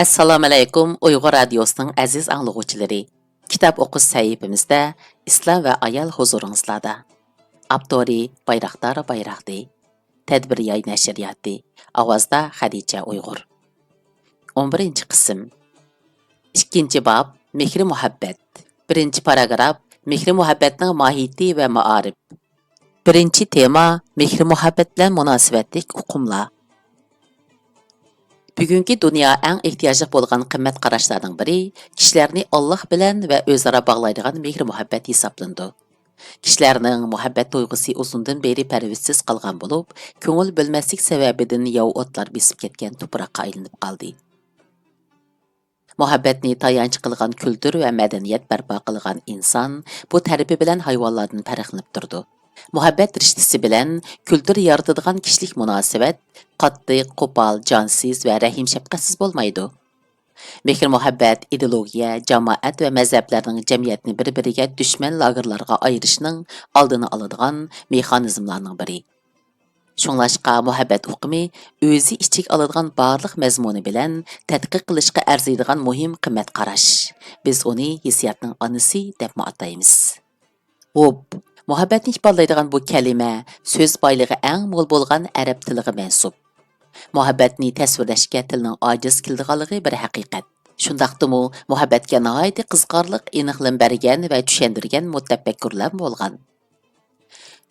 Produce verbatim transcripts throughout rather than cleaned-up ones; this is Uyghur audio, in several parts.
ئەسسالامۇئەلەيكۇم، ئۇيغۇر رادىيوسىنىڭ ئەزىز ئاڭلىغۇچىلىرى. كىتاب ئوقۇش سەھىپىمىزدە ئىسلام ۋە ئايال ھۇزۇرىڭىزلاردا. ئاپتورى بايراقدار بايراقدى. تەدبىر ياي نەشرىياتى. ئاۋازدا خەدىچە ئۇيغۇر. ئون بىرىنچى قىسىم. ئىككىنچى باب، مېھرى مۇھەببەت. بىرىنچى پاراگراف، مېھرى مۇھەببەتنىڭ ماھىيىتى ۋە مائارىپ. بىرىنچى تېما، مېھرى مۇھەببەت بىلەن مۇناسىۋەتلىك ئۇقۇملار. بۈگۈنكى دۇنيا ئەڭ ئېھتىياجلىق بولغان قىممەت قاراشلارنىڭ بىرى، كىشىلەرنى ئاللاھ بىلەن ۋە ئۆزئارا باغلايدىغان مېھرى مۇھەببەت ھېسابلىنىدۇ. كىشىلەرنىڭ مۇھەببەت تۇيغۇسى ئۇزۇندىن بېرى پەرۋىشسىز قالغان بولۇپ، كۆڭۈل بۆلمەسلىك سەۋەبىدىن ياۋا ئوتلار بېسىپ كەتكەن توپراققا ئايلىنىپ قالدى. مۇھەببەتنى تايانچ قىلغان كۈلتۈر ۋە مەدەنىيەت بەرپا قىلغان ئىنسان بۇ تەرىپى بىلەن ھايۋانلاردىن پەرقلىنىپ تۇرىدۇ. مۇھەببەت رىشتىسى بىلەن كۈلتۈر يارىتىدىغان كىشىلىك مۇناسىۋەت قاتتىق، قوپال، جانسىز ۋە رەھىم-شەپقەتسىز بولمايدۇ. مېھىر-مۇھەببەت ئىدېئولوگىيە، جامائەت ۋە مەزھەپلەرنىڭ جەمئىيەتنى بىر-بىرىگە دۈشمەن لاگېرلارغا ئايرىشنىڭ ئالدىنى ئالىدىغان مېخانىزملارنىڭ بىرى. شۇڭلاشقا مۇھەببەت ئۇقۇمى ئۆزى ئىچىگە ئالىدىغان بارلىق مەزمۇنى بىلەن تەتقىق قىلىشقا ئەرزىيدىغان مۇھىم قىممەت قاراش. بىز ئۇنى ھېسسىياتنىڭ ئانىسى دەپمۇ ئاتايمىز. ھوپ، مۇھەببەتنى ئىپادىلەيدىغان بۇ كەلىمە سۆز بايلىقى ئەڭ مول بولغان ئەرەب تىلىغا مەنسۇپ. مۇھەببەتنى تەسۋىرلەشكە تىلنىڭ ئاجىز كېلىدىغانلىقى بىر ھەقىقەت. شۇنداقتىمۇ مۇھەببەتكە ناھايىتى قىزىقارلىق ئېنىقلىما بەرگەن ۋە چۈشەندۈرگەن مۇتەپەككۇرلارمۇ بولغان.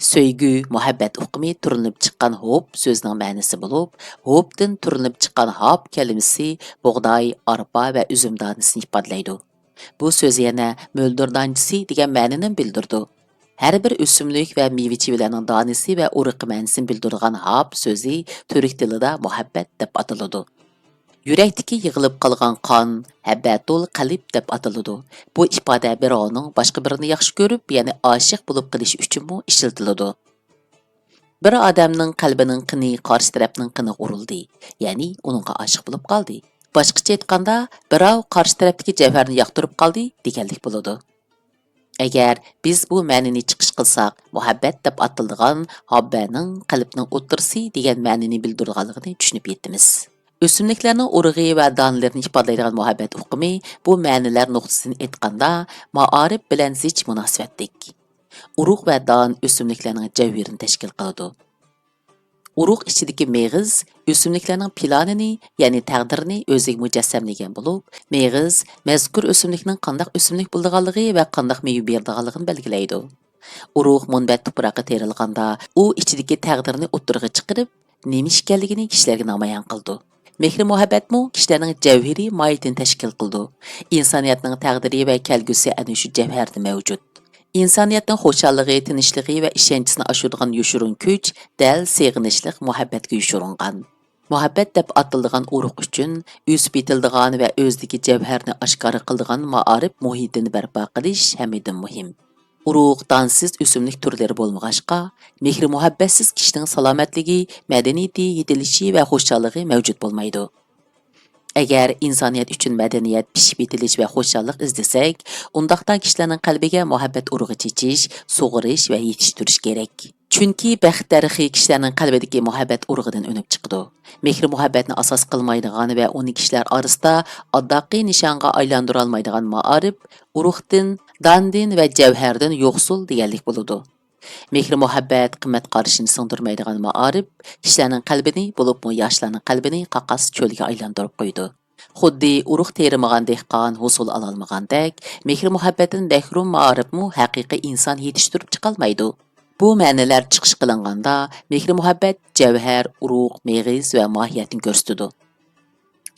سۆيگۈ، مۇھەببەت ئۇقۇمى تۈرلىنىپ چىققان ھوپ سۆزىنىڭ مەنىسى بولۇپ، ھوپتىن تۈرلىنىپ چىققان ھاپ كەلىمىسى بۇغداي، ئارپا ۋە ئۈزۈم دانىسىنى ئىپادىلەيدۇ. بۇ سۆز يەنە مۆلدۈر دانىسى دېگەن مەنىنىمۇ بىلدۈرىدۇ. ھەر بىر ئۆسۈملۈك ۋە مېۋە-چېۋىلەرنىڭ دانىسى ۋە ئۇرۇقى مەنىسىنى بىلدۈرىدىغان ھاپ سۆزى تۈرك تىلىدا مۇھەببەت دەپ ئاتىلىدۇ. يۈرەكتىكى يىغىلىپ قالغان قان ھەببەتۇل قەلب دەپ ئاتىلىدۇ. بۇ ئىپادە بىراۋنىڭ باشقا بىرىنى ياخشى كۆرۈپ، يەنى ئاشىق بولۇپ قېلىشى ئۈچۈنمۇ ئىشلىتىلىدۇ. بىر ئادەمنىڭ قەلبىنىڭ قېنى قارشى تەرەپنىڭ قېنىغا ئۇرۇلدى، يەنى ئۇنىڭغا ئاشىق بولۇپ قالدى. باشقىچە ئېيتقاندا، بىراۋ قارشى تەرەپتىكى جەۋھەرنى ياقتۇرۇپ قالدى دېگەنلىك بولىدۇ. ئەگەر بىز بۇ مەنىنى چىقىش قىلساق، مۇھەببەت دەپ ئاتىلىدىغان ھاببەنىڭ قەلبنىڭ ئوتتۇرىسى دېگەن مەنىنى بىلدۈرىدىغانلىقىنى چۈشىنىپ يېتىمىز. ئۆسۈملۈكلەرنىڭ ئۇرۇغى ۋە دانىلىرىنى ئىپادىلەيدىغان مۇھەببەت ئۇقۇمى بۇ مەنىلەر نۇقتىسىدىن ئېيتقاندا، مائارىپ بىلەن زىچ مۇناسىۋەتلىك. ئۇرۇق ۋە دان ئۆسۈملۈكلەرنىڭ جەۋھىرىنى تەشكىل قىلىدۇ. ئۇرۇق ئىچىدىكى مېغىز ئۆسۈملۈكلەرنىڭ پىلانىنى، يەنى تەقدىرىنى ئۆزىگە مۇجەسسەملىگەن بولۇپ، مېغىز مەزكۇر ئۆسۈملۈكنىڭ قانداق ئۆسۈملۈك بولىدىغانلىقى ۋە قانداق مېۋە بېرىدىغانلىقىنى بەلگىلەيدۇ. ئۇرۇق مۇنبەت تۇپراققا تېرىلغاندا، ئۇ ئىچىدىكى تەقدىرىنى ئوتتۇرىغا چىقىرىپ، نېمە ئىكەنلىكىنى كىشىلەرگە نامايان قىلىدۇ. مېھرى-مۇھەببەتمۇ كىشىلەرنىڭ جەۋھىرىي ماھىيىتىنى تەشكىل قىلىدۇ. ئىنسانىيەتنىڭ تەقدىرى ۋە كەلگۈسى ئەنە شۇ جەۋھەردە مەۋجۇت. ئىنسانىيەتنىڭ خۇشاللىقى، تىنچلىقى ۋە ئىشەنچىسىنى ئاشۇرىدىغان يوشۇرۇن كۈچ دەل سېغىنىشلىق مۇھەببەتكە يوشۇرۇنغان. مۇھەببەت دەپ ئاتىلىدىغان ئۇرۇق ئۈچۈن ئۆسۈپ يېتىلىدىغان ۋە ئۆزىدىكى جەۋھەرنى ئاشكارا قىلىدىغان مائارىپ مۇھىتىنى بەرپا قىلىش ھەممىدىن مۇھىم. ئۇرۇق دانسىز ئۆسۈملۈك تۈرلىرى بولمىغاچقا، مېھرى-مۇھەببەتسىز كىشىنىڭ سالامەتلىكى، مەدەنىيىتى، يېتىلىشى ۋە خۇشاللىقى مەۋجۇت بولمايدۇ. ئەگەر ئىنسانىيەت ئۈچۈن مەدەنىيەت، پىشىپ يېتىلىش ۋە خۇشاللىق ئىزدىسەك، ئۇنداقتا كىشىلەرنىڭ قەلبىگە مۇھەببەت ئۇرۇغى چېچىش، سۇغىرىش ۋە يېتىشتۈرۈش كېرەك. چۈنكى بەخت دەرىخى كىشىلەرنىڭ قەلبىدىكى مۇھەببەت ئۇرۇغىدىن ئۈنۈپ چىقىدۇ. مېھرى-مۇھەببەتنى ئاساس قىلمايدىغان ۋە ئۇنى كىشىلەر ئارىسىدا ئاداققى نىشانغا ئايلاندۇرالمايدىغان مائارىپ ئۇرۇقتىن، داندىن ۋە جەۋھەردىن يوقسۇل دېگەنلىك بولىدۇ. مېھرى-مۇھەببەت، قىممەت قارىشىنى سىڭدۈرمەيدىغان مائارىپ كىشىلەرنىڭ قەلبىنى، بولۇپمۇ ياشلارنىڭ قەلبىنى قاقاس چۆلگە ئايلاندۇرۇپ قويىدۇ. خۇددى ئۇرۇق تېرىمىغان دېھقان ھوسۇل ئالالمىغاندەك، مېھرى-مۇھەببەتتىن مەھرۇم مائارىپمۇ ھەقىقىي ئىنسان يېتىشتۈرۈپ چىقالمايدۇ. بۇ مەنىلەر چىقىش قىلىنغاندا، مېھرى-مۇھەببەت جەۋھەر، ئۇرۇق، مېغىز ۋە ماھىيەتنى كۆرسىتىدۇ.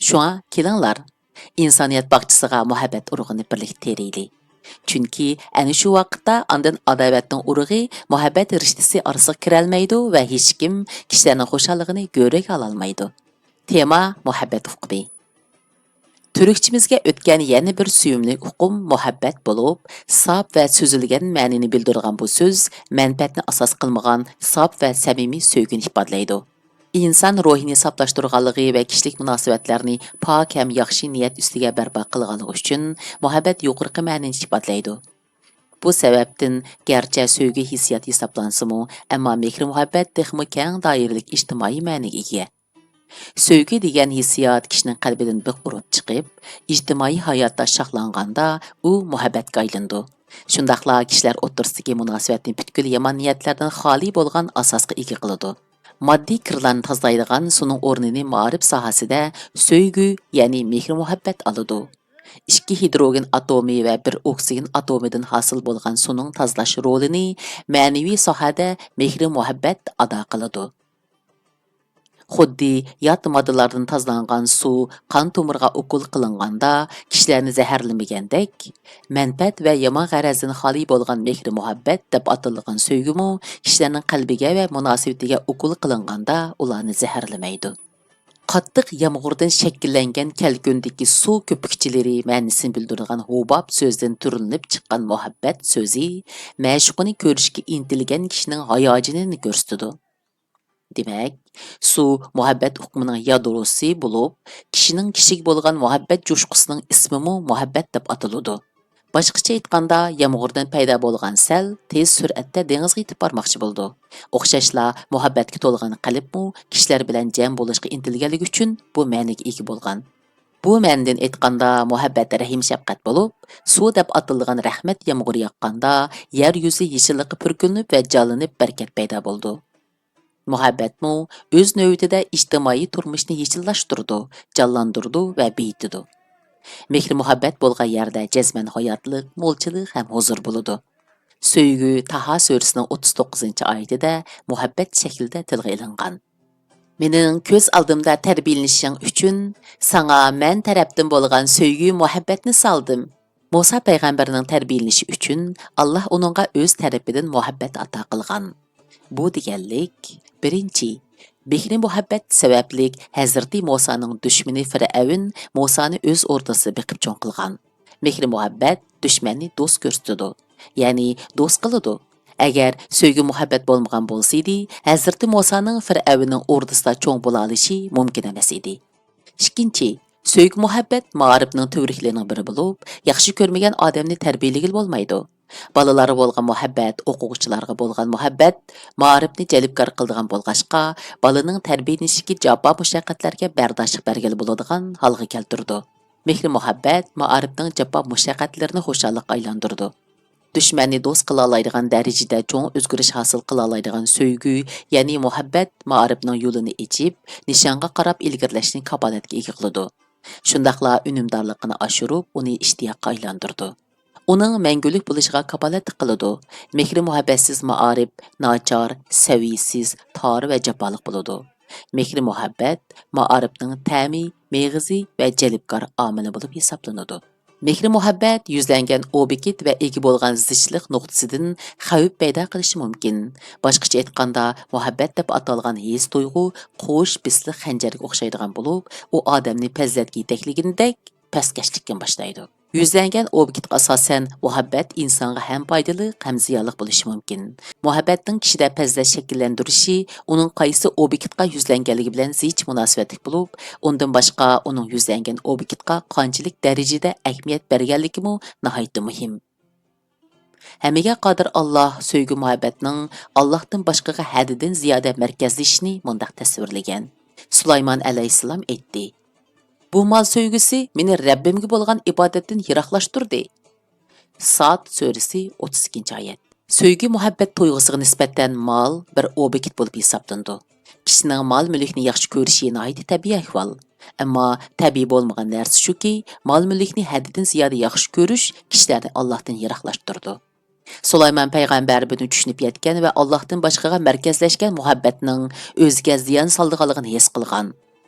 شۇڭا، كېلىڭلار، ئىنسانىيەت باغچىسىغا مۇھەببەت ئۇرۇغىنى بىرلىكتە تېرىيلى. چۈنكى ئەنە شۇ ۋاقىتتا ئاندىن ئاداۋەتنىڭ ئۇرۇغى مۇھەببەت رىشتىسى ئارىسىغا كىرەلمەيدۇ ۋە ھېچكىم كىشىلەرنىڭ خۇشاللىقىنى گۆرۈگە ئالالمايدۇ. تېما، مۇھەببەت ئۇقۇمى. تۈركچىمىزگە ئۆتكەن يەنە بىر سۆيۈملۈك ئۇقۇم مۇھەببەت بولۇپ، ساپ ۋە سۈزۈلگەن مەنىنى بىلدۈرىدىغان بۇ سۆز مەنپەئەتنى ئاساس قىلمىغان ساپ ۋە سەمىمىي سۆيگۈنى ئىپادىلەيدۇ. ئىنسان روھىنى ساپلاشتۇرغانلىقى ۋە كىشىلىك مۇناسىۋەتلەرنى پاك ھەم ياخشى نىيەت ئۈستىگە بەرپا قىلغانلىقى ئۈچۈن مۇھەببەت يۇقىرىقى مەنىنى ئىپادىلەيدۇ. بۇ سەۋەبتىن، گەرچە سۆيگۈ ھېسسىيات ھېسابلانسىمۇ، ئەمما مېھرى-مۇھەببەت تېخىمۇ كەڭ دائىرىلىك ئىجتىمائىي مەنىگە ئىگە. سۆيگۈ دېگەن ھېسسىيات كىشىنىڭ قەلبىدىن بىخ ئۇرۇپ چىقىپ، ئىجتىمائىي ھاياتتا شاخلانغاندا، ئۇ مۇھەببەتكە ئايلىنىدۇ. شۇنداقلا كىشىلەر ئوتتۇرىسىدىكى مۇناسىۋەتنى پۈتكۈل يامان نىيەتلەردىن خالىي بولغان ئاساسقا ئىگە قىلىدۇ. ماددىي كىرلارنى تازىلايدىغان سۇنىڭ ئورنىنى مائارىپ ساھەسىدە سۆيگۈ، يەنى مېھرى-مۇھەببەت ئالىدۇ. ئىككى ھىدروگېن ئاتومى ۋە بىر ئوكسىگېن ئاتومىدىن ھاسىل بولغان سۇنىڭ تازىلاش رولىنى مەنىۋى ساھەدە مېھرى-مۇھەببەت ئادا قىلىدۇ. خۇددى يات ماددىلاردىن تازىلانغان سۇ قان تومۇرىغا ئوكۇل قىلىنغاندا كىشىلەرنى زەھەرلىمىگەندەك، مەنپەئەت ۋە يامان غەرەزدىن خالىي بولغان مېھرى-مۇھەببەت دەپ ئاتىلىدىغان سۆيگۈمۇ كىشىلەرنىڭ قەلبىگە ۋە مۇناسىۋىتىگە ئوكۇل قىلىنغاندا ئۇلارنى زەھەرلىمەيدۇ. قاتتىق يامغۇردىن شەكىللەنگەن كەلكۈندىكى سۇ كۆپۈكچىلىرى مەنىسىنى بىلدۈرىدىغان ھۇباب سۆزدىن تۈرلىنىپ چىققان مۇھەببەت سۆزى مەشۇقىنى كۆرۈشكە ئىنتىلگەن كىشىنىڭ ھاياجىنىنى كۆرسىتىدۇ. دېمەك، سۇ مۇھەببەت ئۇقمىنىڭ يادروسى بولۇپ، كىشىنىڭ كىشىگە بولغان مۇھەببەت جۇشقۇسىنىڭ ئىسمىمۇ مۇھەببەت دەپ ئاتىلىدۇ. باشقىچە ئېيتقاندا، يامغۇردىن پەيدا بولغان سەل تېز سۈرئەتتە دېڭىزغا يېتىپ بارماقچى بولىدۇ. ئوخشاشلا، مۇھەببەتكە تولغان قەلبمۇ كىشىلەر بىلەن جەم بولۇشقا ئىنتىلگەنلىكى ئۈچۈن بۇ مەنىگە ئىگە بولغان. بۇ مەنىدىن ئېيتقاندا، مۇھەببەت رەھىم-شەپقەت بولۇپ، سۇ دەپ ئاتىلىدىغان رەھمەت يامغۇرى ياغقاندا، يەر يۈزى يېشىللىققا پۈركىنىپ ۋە جانلىنىپ بەرىكەت پەيدا بولىدۇ. مۇھەببەتمۇ ئۆز نۆۋىتىدە ئىجتىمائىي تۇرمۇشنى يېشىللاشتۇرىدۇ، جانلاندۇرىدۇ ۋە بېيىتىدۇ. مېھرى-مۇھەببەت بولغان يەردە جەزمەن ھاياتلىق، مولچىلىق ھەم ھۇزۇر بولىدۇ. سۆيگۈ تاھا سۈرىسىنىڭ ئوتتۇز توققۇزىنچى ئايىتىدە مۇھەببەت شەكلىدە تىلغا ئېلىنغان. مېنىڭ كۆز ئالدىمدا تەربىيەلىنىشىڭ ئۈچۈن ساڭا مەن تەرەپتىن بولغان سۆيگۈ-مۇھەببەتنى سالدىم. مۇسا پەيغەمبەرنىڭ تەربىيەلىنىشى ئۈچۈن ئاللاھ ئۇنىڭغا ئۆز تەرىپىدىن مۇھەببەت ئاتا قىلغان. بۇ دېگەنلىك، بىرىنچى، مېھرى-مۇھەببەت سەۋەبلىك ھەزرىتى مۇسانىڭ دۈشمىنى فىرئەۋن مۇسانى ئۆز ئوردىسىدا بېقىپ چوڭ قىلغان. مېھرى-مۇھەببەت دۈشمەننى دوست كۆرسىتىدۇ، يەنى دوست قىلىدۇ. ئەگەر سۆيگۈ-مۇھەببەت بولمىغان بولسىدى، ھەزرىتى مۇسانىڭ فىرئەۋننىڭ ئوردىسىدا چوڭ بولالىشى مۇمكىن ئەمەس ئىدى. ئىككىنچى، سۆيگۈ-مۇھەببەت مائارىپنىڭ تۈۋرۈكلىرىنىڭ بىرى بولۇپ، ياخشى كۆرمىگەن ئادەمنى تەربىيەلىگىلى بولمايدۇ. بالىلارغا بولغان مۇھەببەت، ئوقۇغۇچىلارغا بولغان مۇھەببەت مائارىپنى جەلپكار قىلىدىغان بولغاچقا، بالىنىڭ تەربىيەلىنىشىدىكى جاپا-مۇشەققەتلەرگە بەرداشلىق بەرگىلى بولىدىغان ھالغا كەلتۈرىدۇ. مېھرى-مۇھەببەت مائارىپنىڭ جاپا-مۇشەققەتلىرىنى خۇشاللىققا ئايلاندۇرىدۇ. دۈشمەننى دوست قىلالايدىغان دەرىجىدە چوڭ ئۆزگىرىش ھاسىل قىلالايدىغان سۆيگۈ، يەنى مۇھەببەت مائارىپنىڭ يولىنى ئېچىپ، نىشانغا قاراپ ئىلگىرىلەشنى كاپالەتكە ئىگە قىلىدۇ. شۇنداقلا ئۈنۈمدارلىقىنى ئاشۇرۇپ، ئۇنى ئىشتىياققا ئايلاندۇرىدۇ. ئۇنىڭ مەڭگۈلۈك بولۇشىغا كاپالەتلىك قىلىدۇ. مېھرى-مۇھەببەتسىز مائارىپ ناچار، سەۋىيسىز، تار ۋە جاپالىق بولىدۇ. مېھرى-مۇھەببەت مائارىپنىڭ تەمى، مېغىزى ۋە جەلپكار ئامىلى بولۇپ ھېسابلىنىدۇ. مېھرى-مۇھەببەت يۈزلەنگەن ئوبيېكت ۋە ئىگە بولغان زىچلىق نۇقتىسىدىن خەۋپ پەيدا قىلىشى مۇمكىن. باشقىچە ئېيتقاندا، مۇھەببەت دەپ ئاتالغان ھېس-تۇيغۇ قوش بىسلىق خەنجەرگە ئوخشايدىغان بولۇپ، ئۇ ئادەمنى پەزىلەتكە يېتەكلىگىنىدەك پەسكەشلىكتىن باشلايدۇ. يۈزلەنگەن ئوبيېكتقا ئاساسەن، مۇھەببەت ئىنسانغا ھەم پايدىلىق، ھەم زىيانلىق بولۇشى مۇمكىن. مۇھەببەتنىڭ كىشىدە پەزىلەت شەكىللەندۈرۈشى ئۇنىڭ قايسى ئوبيېكتقا يۈزلەنگەنلىكى بىلەن زىچ مۇناسىۋەتلىك بولۇپ، ئۇندىن باشقا ئۇنىڭ يۈزلەنگەن ئوبيېكتقا قانچىلىك دەرىجىدە ئەھمىيەت بەرگەنلىكىمۇ ناھايىتى مۇھىم. ھەممىگە قادىر ئاللاھ سۆيگۈ-مۇھەببەتنىڭ ئاللاھتىن باشقىغا ھەددىدىن زىيادە مەركەزلىشىشىنى مۇنداق تەسۋىرلىگەن: سۇلايمان ئەلەيھىسسالام ئېيتتى، بۇ مال سۆيگۈسى مېنى رەببىمگە بولغان ئىبادەتتىن يىراقلاشتۇردى. ساد سۈرىسى، ئوتتۇز ئىككىنچى ئايەت. سۆيگۈ-مۇھەببەت تۇيغۇسىغا نىسبەتەن مال بىر ئوبيېكت بولۇپ ھېسابلىنىدۇ. كىشىنىڭ مال-مۈلۈكنى ياخشى كۆرۈشى ناھايىتى تەبىئىي ئەھۋال. ئەمما تەبىئىي بولمىغان نەرسە شۇكى، مال-مۈلۈكنى ھەددىدىن زىيادە ياخشى كۆرۈش كىشىلەرنى ئاللاھتىن يىراقلاشتۇرىدۇ. سۇلايمان پەيغەمبەر بۇنى چۈشىنىپ يەتكەن ۋە ئاللاھتىن باشقىغا مەركەزلەشكەن مۇھەببەتنىڭ ئۆزىگە زىيان سالىدىغانلىقىنى ھېس قىلغان.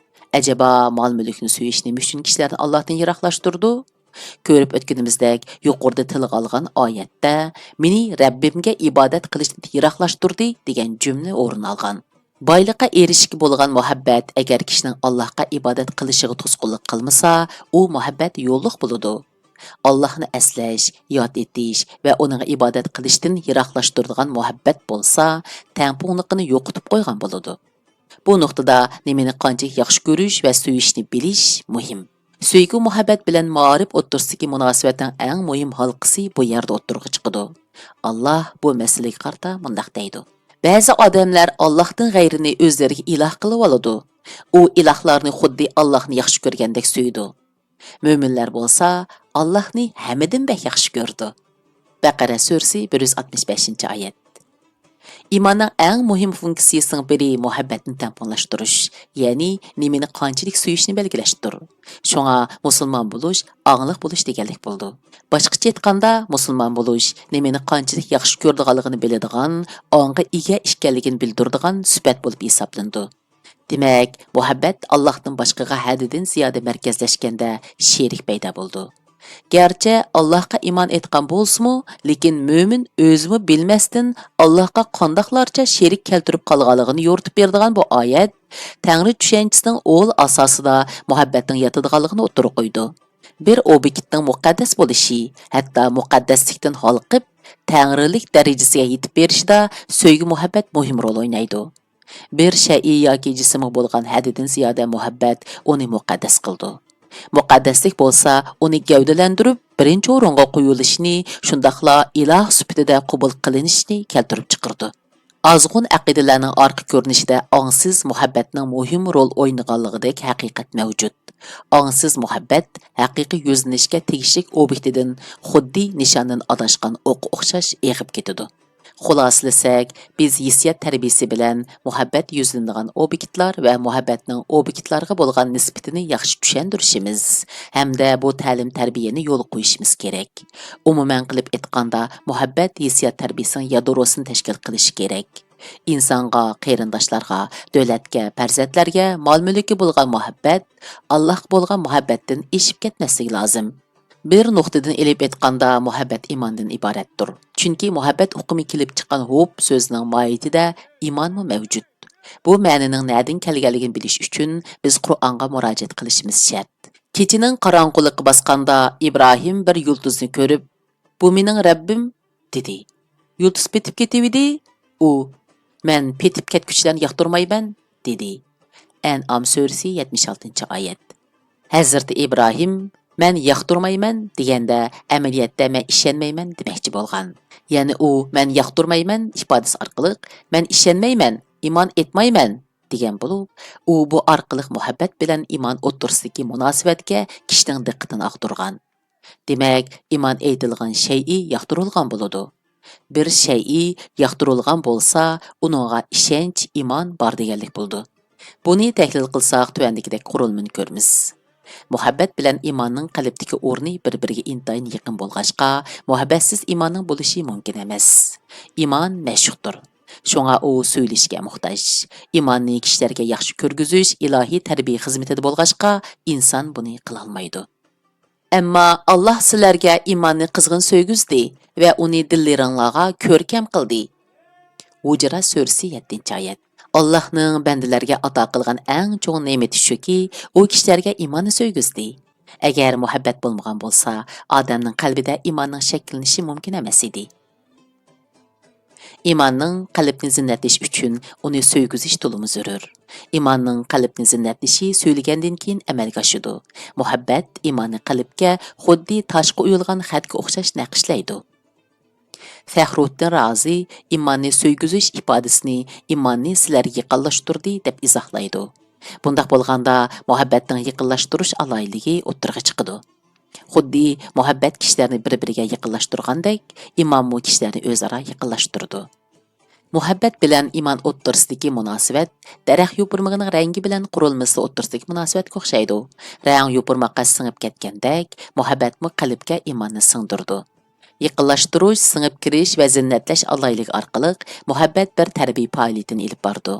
ئەجەبا، مال-مۈلۈكنى سۆيۈش نېمە ئۈچۈن كىشىلەرنى ئاللاھتىن يىراقلاشتۇرىدۇ؟ كۆرۈپ ئۆتكىنىمىزدەك، يۇقىرىدا تىلغا ئالغان ئايەتتە، مېنى رەببىمگە ئىبادەت قىلىشتىن يىراقلاشتۇردى دېگەن جۈملە ئورۇن ئالغان. بايلىققا ئېرىشىشكە بولغان مۇھەببەت ئەگەر كىشىنىڭ ئاللاھقا ئىبادەت قىلىشىغا توسقۇنلۇق قىلمىسا، ئۇ مۇھەببەت يوللۇق بولىدۇ. ئاللاھنى ئەسلەش، ياد ئېتىش ۋە ئۇنىڭغا ئىبادەت قىلىشتىن يىراقلاشتۇرىدىغان مۇھەببەت بولسا، تەڭپۇڭلۇقىنى يوقىتىپ قويغان بولىدۇ. بۇ نۇقتىدا نېمىنى قانچىلىك ياخشى كۆرۈش ۋە سۆيۈشنى بىلىش مۇھىم. سۆيگۈ-مۇھەببەت بىلەن مائارىپ ئوتتۇرىسىدىكى مۇناسىۋەتنىڭ ئەڭ مۇھىم ھالقىسى بۇ يەردە ئوتتۇرىغا چىقىدۇ. ئاللاھ بۇ مەسىلىگە قارىتا مۇنداق دەيدۇ: بەزى ئادەملەر ئاللاھتىن غەيرىنى ئۆزلىرىگە ئىلاھ قىلىۋالىدۇ. ئۇ ئىلاھلارنى خۇددى ئاللاھنى ياخشى كۆرگەندەك سۆيىدۇ. مۆمىنلەر بولسا ئاللاھنى ھەممىدىن بەك ياخشى كۆرىدۇ. بەقەرە سۈرىسى بىر يۈز ئاتمىش بەشىنچى ئايەت. ئىماننىڭ ئەڭ مۇھىم فۇنكسىيىسىنىڭ بىرى مۇھەببەتنى تەڭپۇڭلاشتۇرۇش، يەنى نېمىنى قانچىلىك سۆيۈشنى بەلگىلەشتۇر. شۇڭا مۇسۇلمان بولۇش ئاڭلىق بولۇش دېگەنلىك بولىدۇ. باشقىچە ئېيتقاندا، مۇسۇلمان بولۇش نېمىنى قانچىلىك ياخشى كۆرىدىغانلىقىنى بىلىدىغان، ئاڭغا ئىگە ئىكەنلىكىنى بىلدۈرىدىغان سۈپەت بولۇپ ھېسابلىنىدۇ. دېمەك، مۇھەببەت ئاللاھتىن باشقىغا ھەددىدىن زىيادە مەركەزلەشكەندە شېرىك پەيدا بولىدۇ. گەرچە ئاللاھقا ئىمان ئېيتقان بولسىمۇ، لېكىن مۆمىن ئۆزىمۇ بىلمەستىن ئاللاھقا قانداقلارچە شېرىك كەلتۈرۈپ قالغانلىقىنى يورۇتۇپ بېرىدىغان بۇ ئايەت تەڭرى چۈشەنچىسىنىڭ ئۇل ئاساسىدا مۇھەببەتنىڭ ياتىدىغانلىقىنى ئوتتۇرىغا قويىدۇ. بىر ئوبيېكتنىڭ مۇقەددەس بولۇشى، ھەتتا مۇقەددەسلىكتىن ھالقىپ، تەڭرىلىك دەرىجىسىگە يېتىپ بېرىشىدا سۆيگۈ-مۇھەببەت مۇھىم رول ئوينايدۇ. بىر شەيئى ياكى جىسىمغا بولغان ھەددىدىن زىيادە مۇھەببەت ئۇنى مۇقەددەس قىلىدۇ. مۇقەددەسلىك بولسا ئۇنى گەۋدىلەندۈرۈپ، بىرىنچى ئورۇنغا قويۇلۇشىنى، شۇنداقلا ئىلاھ سۈپىتىدە قوبۇل قىلىنىشىنى كەلتۈرۈپ چىقىرىدۇ. ئازغۇن ئەقىدىلەرنىڭ ئارقا كۆرۈنۈشىدە ئاڭسىز مۇھەببەتنىڭ مۇھىم رول ئوينىغانلىقىدەك ھەقىقەت مەۋجۇت. ئاڭسىز مۇھەببەت ھەقىقىي يۈزلىنىشكە تېگىشلىك ئوبيېكتىدىن خۇددى نىشاندىن ئاداشقان ئوققا ئوخشاش ئېغىپ كېتىدۇ. خۇلاسىلىسەك، بىز ھېسسىيات تەربىيىسى بىلەن مۇھەببەت يۈزلىنىدىغان ئوبيېكتلار ۋە مۇھەببەتنىڭ ئوبيېكتلارغا بولغان نىسبىتىنى ياخشى چۈشەندۈرۈشىمىز ھەمدە بۇ تەلىم-تەربىيەنى يولغا قويۇشىمىز كېرەك. ئومۇمەن قىلىپ ئېيتقاندا، مۇھەببەت ھېسسىيات تەربىيىسىنىڭ يادروسىنى تەشكىل قىلىشى كېرەك. ئىنسانغا، قېرىنداشلارغا، دۆلەتكە، پەرزەنتلەرگە، مال-مۈلۈككە بولغان مۇھەببەت ئاللاھقا بولغان مۇھەببەتتىن ئېشىپ كەتمەسلىكى لازىم. بىر نۇقتىدىن ئېلىپ ئېيتقاندا، مۇھەببەت ئىماندىن ئىبارەتتۇر. چۈنكى مۇھەببەت ئۇقۇمى كېلىپ چىققان ھۇب سۆزىنىڭ ماھىيىتىدە ئىمانمۇ مەۋجۇت. بۇ مەنىنىڭ نەدىن كەلگەنلىكىنى بىلىش ئۈچۈن بىز قۇرئانغا مۇراجىئەت قىلىشىمىز شەرت. كېچىنىڭ قاراڭغۇلۇقى باسقاندا ئىبراھىم بىر يۇلتۇزنى كۆرۈپ، «بۇ مېنىڭ رەببىم» دېدى. «يۇلتۇز پېتىپ كېتىۋىدى.» ئۇ، «مەن پېتىپ كەتكۈچىلەرنى ياقتۇرمايمەن» دېدى. ئەنئام سۈرىسى، يەتمىش ئالتىنچى ئايەت. ھەزرىتى ئىبراھىم، «مەن ياقتۇرمايمەن» دېگەندە، ئەمەلىيەتتە «مەن ئىشەنمەيمەن» دېمەكچى بولغان. يەنى ئۇ «مەن ياقتۇرمايمەن» ئىپادىسى ئارقىلىق «مەن ئىشەنمەيمەن، ئىمان ئېيتمايمەن» دېگەن بولۇپ، ئۇ بۇ ئارقىلىق مۇھەببەت بىلەن ئىمان ئوتتۇرىسىدىكى مۇناسىۋەتكە كىشىنىڭ دىققىتىنى ئاغدۇرغان. دېمەك، ئىمان ئېيتىلغان شەيئى ياقتۇرۇلغان بولىدۇ. بىر شەيئى ياقتۇرۇلغان بولسا، ئۇنىڭغا ئىشەنچ، ئىمان بار دېگەنلىك بولىدۇ. بۇنى تەھلىل قىلساق، تۆۋەندىكىدەك قۇرۇلمىنى كۆرىمىز. مۇھەببەت بىلەن ئىماننىڭ قەلبتىكى ئورنى بىر-بىرىگە ئىنتايىن يېقىن بولغاچقا، مۇھەببەتسىز ئىماننىڭ بولۇشى مۇمكىن ئەمەس. ئىمان مەشۇقتۇر. شۇڭا ئۇ سۆيۈلۈشكە موھتاج. ئىماننى كىشىلەرگە ياخشى كۆرگۈزۈش ئىلاھىي تەربىيە خىزمىتىدە بولغاچقا، ئىنسان بۇنى قىلالمايدۇ. ئەمما ئاللاھ سىلەرگە ئىماننى قىزغىن سۆيگۈزدى ۋە ئۇنى دىللىرىڭلارغا كۆركەم قىلدى. ھۇجرات سۈرىسى، يەتتىنچى ئايەت. ئاللاھنىڭ بەندىلەرگە ئاتا قىلغان ئەڭ چوڭ نېمىتى شۇكى، ئۇ كىشىلەرگە ئىماننى سۆيگۈزدى. ئەگەر مۇھەببەت بولمىغان بولسا، ئادەمنىڭ قەلبىدە ئىماننىڭ شەكىللىنىشى مۇمكىن ئەمەس ئىدى. ئىماننىڭ قەلبنى زىننەتلىشى ئۈچۈن ئۇنى سۆيگۈزۈش تولىمۇ زۆرۈر. ئىماننىڭ قەلبنى زىننەتلىشى سۆيۈلگەندىن كېيىن ئەمەلگە ئاشىدۇ. مۇھەببەت ئىماننى قەلبكە خۇددى تاشقا ئويۇلغان خەتكە ئوخشاش نەقىشلەيدۇ. فەخرۇددىن رازى ئىماننى سۆيگۈزۈش ئىپادىسىنى «ئىماننى سىلەرگە يېقىنلاشتۇردى» دەپ ئىزاھلايدۇ. بۇنداق بولغاندا، مۇھەببەتنىڭ يېقىنلاشتۇرۇش ئالاھىدىلىكى ئوتتۇرىغا چىقىدۇ. خۇددى مۇھەببەت كىشىلەرنى بىر-بىرىگە يېقىنلاشتۇرغاندەك، ئىمانمۇ كىشىلەرنى ئۆزئارا يېقىنلاشتۇرىدۇ. مۇھەببەت بىلەن ئىمان ئوتتۇرىسىدىكى مۇناسىۋەت دەرەخ يوپۇرمىقىنىڭ رەڭگى بىلەن قۇرۇلمىسى ئوتتۇرىسىدىكى مۇناسىۋەتكە ئوخشايدۇ. رەڭ يوپۇرماققا سىڭىپ كەتكەندەك، مۇھەببەتمۇ قەلبكە ئىماننى سىڭدۈرىدۇ. يېقىنلاشتۇرۇش، سىڭىپ كىرىش ۋە زىننەتلەش ئالاھىدىلىكى ئارقىلىق مۇھەببەت بىر تەربىيە پائالىيىتىنى ئېلىپ بارىدۇ.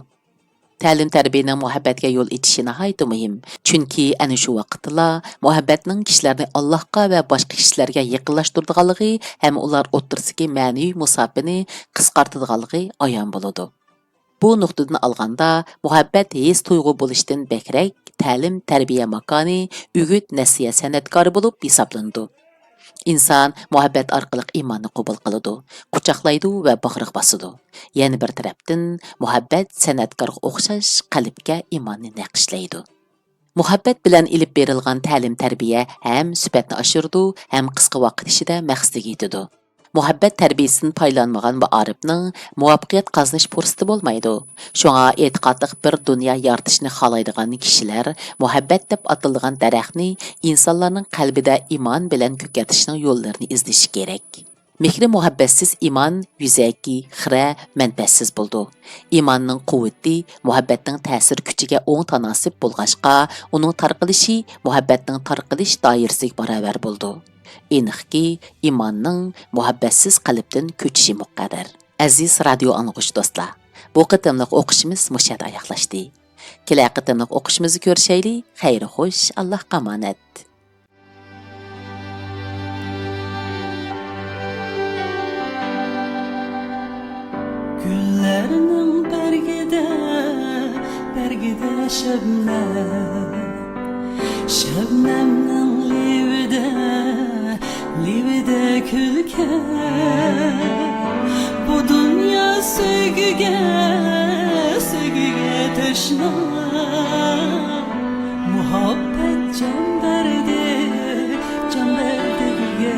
تەلىم-تەربىيەنىڭ مۇھەببەتكە يول ئېچىشى ناھايىتى مۇھىم، چۈنكى ئەنە شۇ ۋاقىتتىلا مۇھەببەتنىڭ كىشىلەرنى ئاللاھقا ۋە باشقا كىشىلەرگە يېقىنلاشتۇرىدىغانلىقى ھەم ئۇلار ئوتتۇرىسىدىكى مەنىۋى مۇساپىنى قىسقارتىدىغانلىقى ئايان بولىدۇ. بۇ نۇقتىدىن ئالغاندا، مۇھەببەت ھېس-تۇيغۇ بولۇشتىن بەكرەك تەلىم-تەربىيە ماكانى، ئۈگۈت-نەسىھەت سەنئەتكارى بولۇپ ھېسابلىنىدۇ. ئىنسان مۇھەببەت ئارقىلىق ئىماننى قوبۇل قىلىدۇ، قۇچاقلايدۇ ۋە باغرىغا باسىدۇ. يەنە بىر تەرەپتىن، مۇھەببەت سەنئەتكارغا ئوخشاش قەلبكە ئىماننى نەقىشلەيدۇ. مۇھەببەت بىلەن ئېلىپ بېرىلغان تەلىم-تەربىيە ھەم سۈپەتنى ئاشۇرىدۇ، ھەم قىسقا ۋاقىت ئىچىدە مەقسىتىگە يېتىدۇ. مۇھەببەت تەربىيەسىدىن پايدىلانمىغان مۇئارىپنىڭ مۇۋەپپەقىيەت قازىنىش پۇرسىتى بولمايدۇ. شۇڭا ئېتىقادلىق بىر دۇنيا يارىتىشنى خالايدىغان كىشىلەر مۇھەببەت دەپ ئاتىلىدىغان دەرەخنى ئىنسانلارنىڭ قەلبىدە ئىمان بىلەن كۆكەرتىشنىڭ يوللىرىنى ئىزدىشى كېرەك. مېھرى مۇھەببەتسىز ئىمان يۈزەكى، خىرە، مەنپەئەتسىز بولىدۇ. ئىماننىڭ قۇۋۋىتى مۇھەببەتنىڭ تەسىر كۈچىگە ئوڭ تاناسىپ بولغاچقا، ئۇنىڭ تارقىلىشى مۇھەببەتنىڭ تارقىلىش دائىرىسىگە باراۋەر بولىدۇ. ئېنىقكى، ئىماننىڭ مۇھەببەتسىز قەلبتىن كۆچۈشى مۇقەررەر. ئەزىز رادىيو ئاڭلىغۇچى دوستلار، بۇ قېتىملىق ئوقۇشىمىز مۇشۇ يەردە ئاياغلاشتى. كېلەر قېتىملىق ئوقۇشىمىزدا كۆرۈشەيلى. خەير خوش، ئاللاھقا ئامانەت. گۈللەرنىڭ بەرگىدە، بەرگىدە شەبنەم، شەبنەمنىڭ لېۋىدە، لېۋىدە كۈلكە. بۇ دۇنيا سۆيگۈگە، سۆيگۈگە تەشنا. مۇھەببەت جان بەردى، جان بەردى گۈلگە.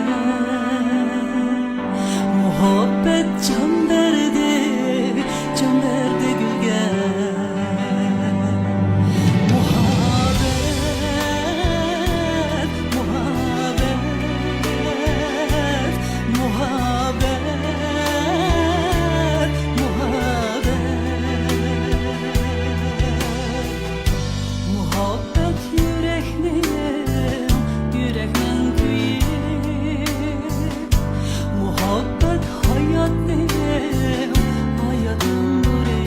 مۇھەببەت جان بەردى، جان بەردى گۈلگە. مۇھەببەت، مۇھەببەت، مۇھەببەت، مۇھەببەت. مۇھەببەت يۈرەكنىڭ، يۈرەكنىڭ كۈيى. مۇھەببەت ھاياتنىڭ، ھاياتنىڭ نۇرى.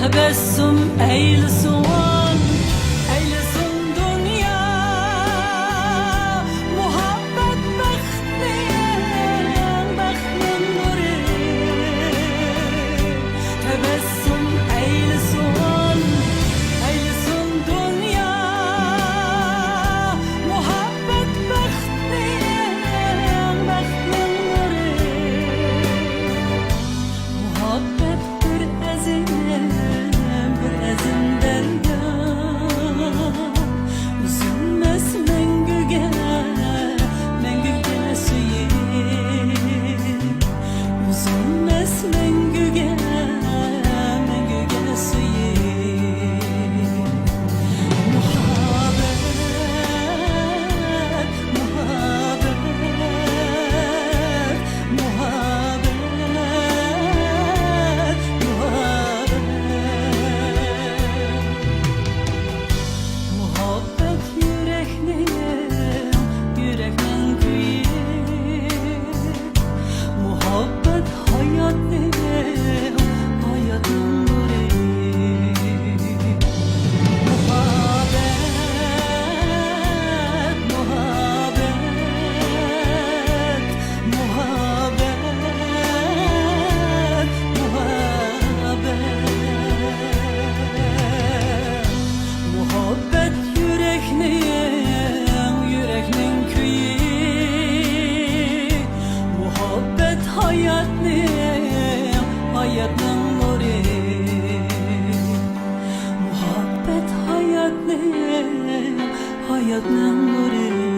تەبەسسۇم ئەيلىسۇن، ئەيلىسۇن دۇنيا، مۇھەببەت بەختنىڭ، بەختنىڭ نۇرى. تەبەسسۇم ئەيلىسۇن، ئەيلىسۇن دۇنيا، مۇھەببەت بەختنىڭ، بەختنىڭ نۇرى. مۇھەببەت بىر ئەزىم، بىر ئەزىم دەريا، ئۈزۈلمەس مەڭگۈگە، مەڭگۈگە سۆيۈم. ئۈزۈلمەس مەڭگۈگە، مەڭگۈگە سۆيۈم. مۇھەببەت، مۇھەببەت، مۇھەببەت، مۇھەببەت. مۇھەببەت يۈرەكنىڭ، يۈرەكنىڭ كۈيى. مۇھەببەت ھاياتنىڭ، ھاياتنىڭ نۇرى. مۇھەببەت، مۇھەببەت، مۇھەببەت، مۇھەببەت. مۇھەببەت يۈرەكنىڭ، يۈرەكنىڭ كۈيى. مۇھەببەت ھاياتنىڭ، ھاياتنىڭ نۇرى. مۇھەببەت ھاياتنىڭ، ھاياتنىڭ نۇرى.